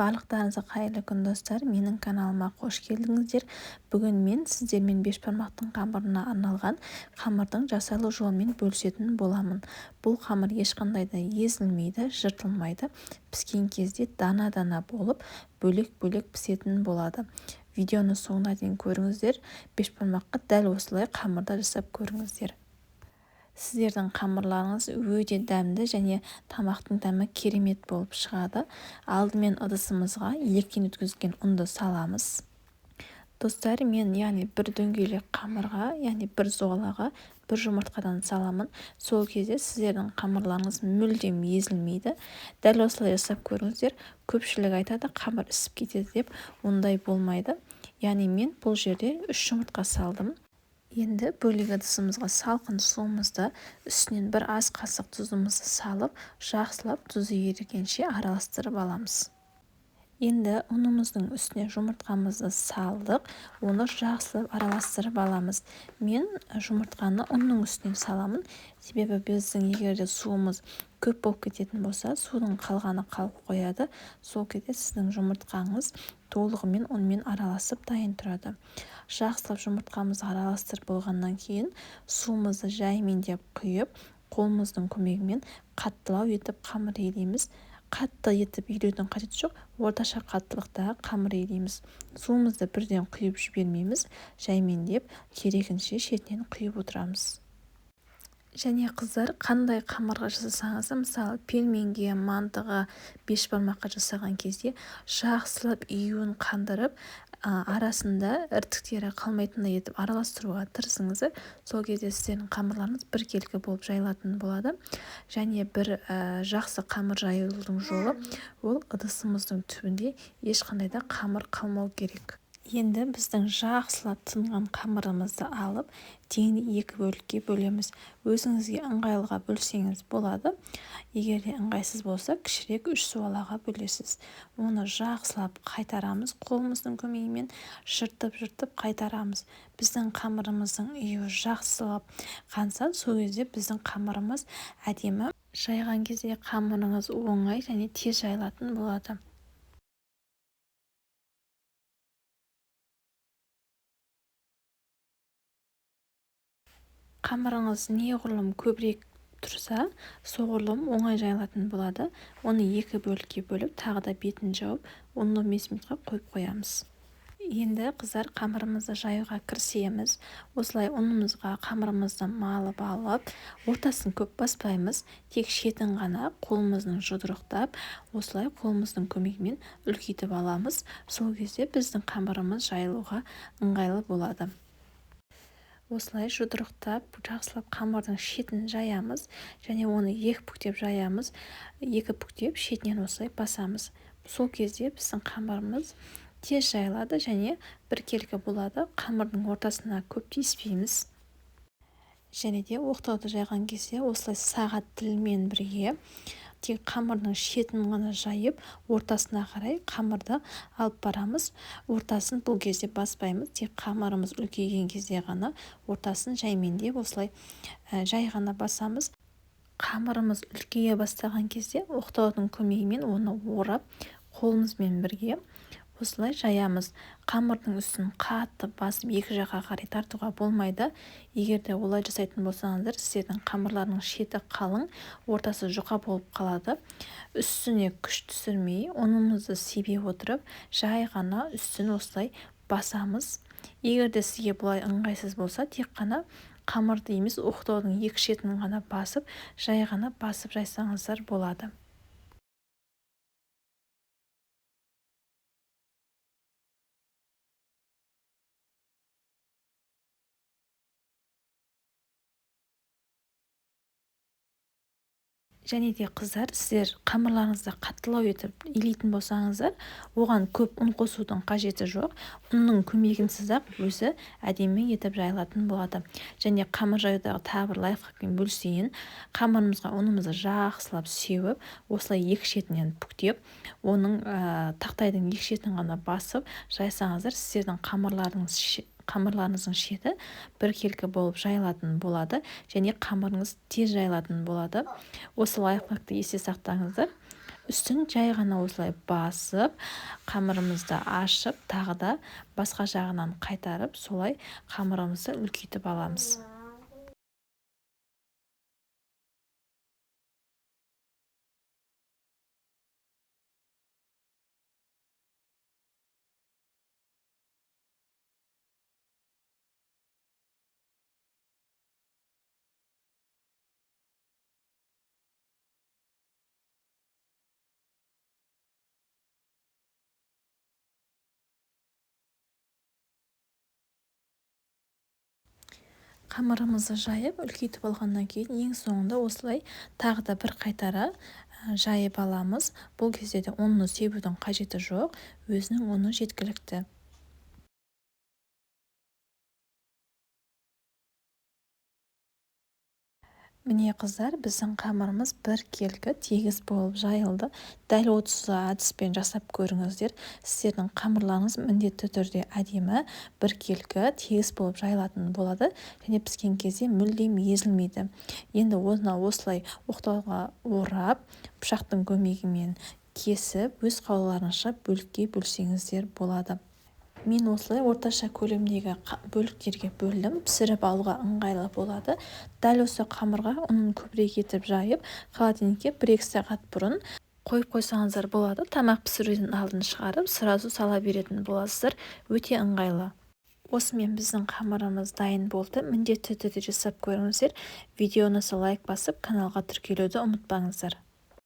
Барлықтарыңызға қайырлы күн, достар! Менің каналыма қош келдіңіздер! Бүгін мен сіздермен бешбармақтың қамырына арналған қамырдың жасалу жолымен бөлісетін боламын. Бұл қамыр ешқандай да езілмейді, жыртылмайды. Піскен кезде дана-дана болып, бөлек-бөлек пісетін болады. Видеоны соңына дейін көріңіздер. Бешбармаққа дәл осылай қамырда жасап көріңіздер. Сіздердің қамырларыңыз өте дәмді және тамақтың дәмі керемет болып шығады. Алдымен ыдысымызға електен өткізілген ұнды саламыз. Достар, мен яғни бір дөңгелек қамырға, яғни бір зуғалаға бір жұмыртқадан саламын. Сол кезде сіздердің қамырларыңыз мүлдем езілмейді. Дәл осылай жасап көріңіздер. Көпшілік айтады, қамыр ісіп кетеді деп, ондай болмайды. Яғни мен бұл жерде 3 жұмыртқа салдым. Енді бөлек ыдысымызға салқын суымызды, үстінен бір ас қасық тұзымызды салып, жақсылап тұзы ерігенше араластырып аламыз. Енді ұнымыздың үстіне жұмыртқамызды салдық, оны жақсылап араластырып аламыз. Мен жұмыртқаны ұнның үстіне саламын, себебі біздің егер де суымыз көп болып кететін болса, судың қалғаны қалып қояды. Сол кезде сіздің жұмыртқаңыз толығымен ұнмен араласып дайын тұрады. Жақсылап жұмыртқамызды араластырып болғаннан кейін суымызды жаймендеп құйып, қолымыздың көмегімен қаттылау етіп қамыр илейміз. Қатты етіп илеудің қажеті жоқ, орташа қаттылықтағы қамыр илейміз. Суымызды бірден құйып жібермейміз, жаймендеп керегінше шетінен құйып отырамыз. Және қыздар, қандай қамырға жасасаңыз, мысалы пельменге, мантыға, бешбармаққа жасаған кезде жақсылап июін қандырып, арасында іртіктері қалмайтындай етіп араластыруға тырысыңыздар. Сол кезде сіздердің қамырларыңыз біркелкі болып жайылатын болады. Және бір жақсы қамыр жаюдың жолы ол ыдысымыздың түбінде ешқандай да қамыр қалмау керек. Енді біздің жақсылап тұнған қамырымызды алып, теңдей екі бөлікке бөлеміз. Өзіңізге ыңғайлыға бөлсеңіз болады. Егер де ыңғайсыз болса, кішірек 3 суалаға бөлесіз. Оны жақсылап қайтарамыз, қолымыздың көмегімен жыртып-жыртып қайтарамыз. Біздің қамырымыздың үйі жақсылап қанса, сол кезде біздің қамырымыз әдемі. Жайған кезде қамырыңыз оңай және тез жайылатын болады. Қамырыңыз неғұрлым көбірек тұрса, соғұрлым оңай жайылатын болады. Оны екі бөлікке бөліп, тағы да бетін жауып, 10-15 минутқа қойып қоямыз. Енді қыздар, қамырымызды жаюға кірісеміз. Осылай ұнымызға қамырымызды малып алып, ортасын көп баспаймыз, тек шетін ғана қолымыздың жұдырықтап, осылай қолымыздың көмегімен үлкейтіп аламыз. Сол кезде біздің қамырымыз жайылуға ыңғайлы болады. Осылай жұдырықтап, жақсылап қамырдың шетін жаямыз және оны екі бүктеп жаямыз. Екі бүктеп шетінен осылай басамыз. Сол кезде біздің қамырымыз тез жайылады және біркелкі болады. Қамырдың ортасына көп тиіспейміз. Және де оқтауды жайған кезде осылай сағат тілімен бірге тек қамырдың шетін ғана жайып, ортасына қарай қамырды алып барамыз. Ортасын бұл кезде баспаймыз, тек қамырымыз үлкейген кезде ғана ортасын жаймендеп осылай жай ғана басамыз. Қамырымыз үлкейе бастаған кезде оқтаудың көмегімен оны орап, қолымызбен бірге осылай жаямыз. Қамырдың үстін қатты басып екі жаққа қарай тартуға болмайды. Егер де олай жасайтын болсаңыздар, сіздердің қамырларының шеті қалың, ортасы жұқа болып қалады. Үстіне күш түсірмей, ұнымызды себе отырып, жай ғана үстін осылай басамыз. Егер де сізге бұлай ыңғайсыз болса, тек қана қамырды емес, оқтаудың екі шетін ғана басып, жай ғана басып жайсаңыздар болады. Және де қыздар, сіздер қамырларыңызды қаттылау етіп илейтін болсаңыздар, оған көп ұн қосудың қажеті жоқ. Ұнның көмегінсіз-ақ өзі әдемі етіп жайылатын болады. Және қамыр жаюдағы тағы бір лайфхакпен бөлісейін. Қамырымызға ұнымызды жақсылап сеуіп, осылай екі шетінен бүктеп, оның тақтайдың екі шетін ғана басып жайсаңыздар, сіздердің қамырларыңыздың шеті біркелкі болып жайылатын болады және қамырыңыз тез жайылатын болады. Осы лайфхакты есте сақтаңыздар. Үстін жай ғана осылай басып, қамырымызды ашып, тағы да басқа жағынан қайтарып, солай қамырымызды үлкейтіп аламыз. Қамырымызды жайып, үлкейтіп алғаннан кейін ең соңында осылай тағы да бір қайтара жайып аламыз. Бұл кезде де ұнны себудің қажеті жоқ, өзінің ұны жеткілікті. Міне қыздар, біздің қамырымыз біркелкі тегіс болып жайылды. Дәл осы әдіспен жасап көріңіздер. Сіздердің қамырларыңыз міндетті түрде әдемі, біркелкі тегіс болып жайылатын болады және піскен кезде мүлдем езілмейді. Енді оны осылай оқтауға орап, пышақтың көмегімен кесіп, өз қалауларыңызша бөлікке бөлсеңіздер болады. Мен осылай орташа көлемдегі бөліктерге бөлдім, пісіріп алуға ыңғайлы болады. Дәл осы қамырға ұнын көбірек етіп жайып, холодильникке 1-2 сағат бұрын қойып қойсаңыздар болады. Тамақ пісіруден алдын шығарып, сразу сала беретін боласыздар. Өте ыңғайлы. Осымен біздің қамырымыз дайын болды. Міндетті түрде жасап көріңіздер. Видео ұнаса лайк басып, каналға тіркелуді ұмытпаңыздар.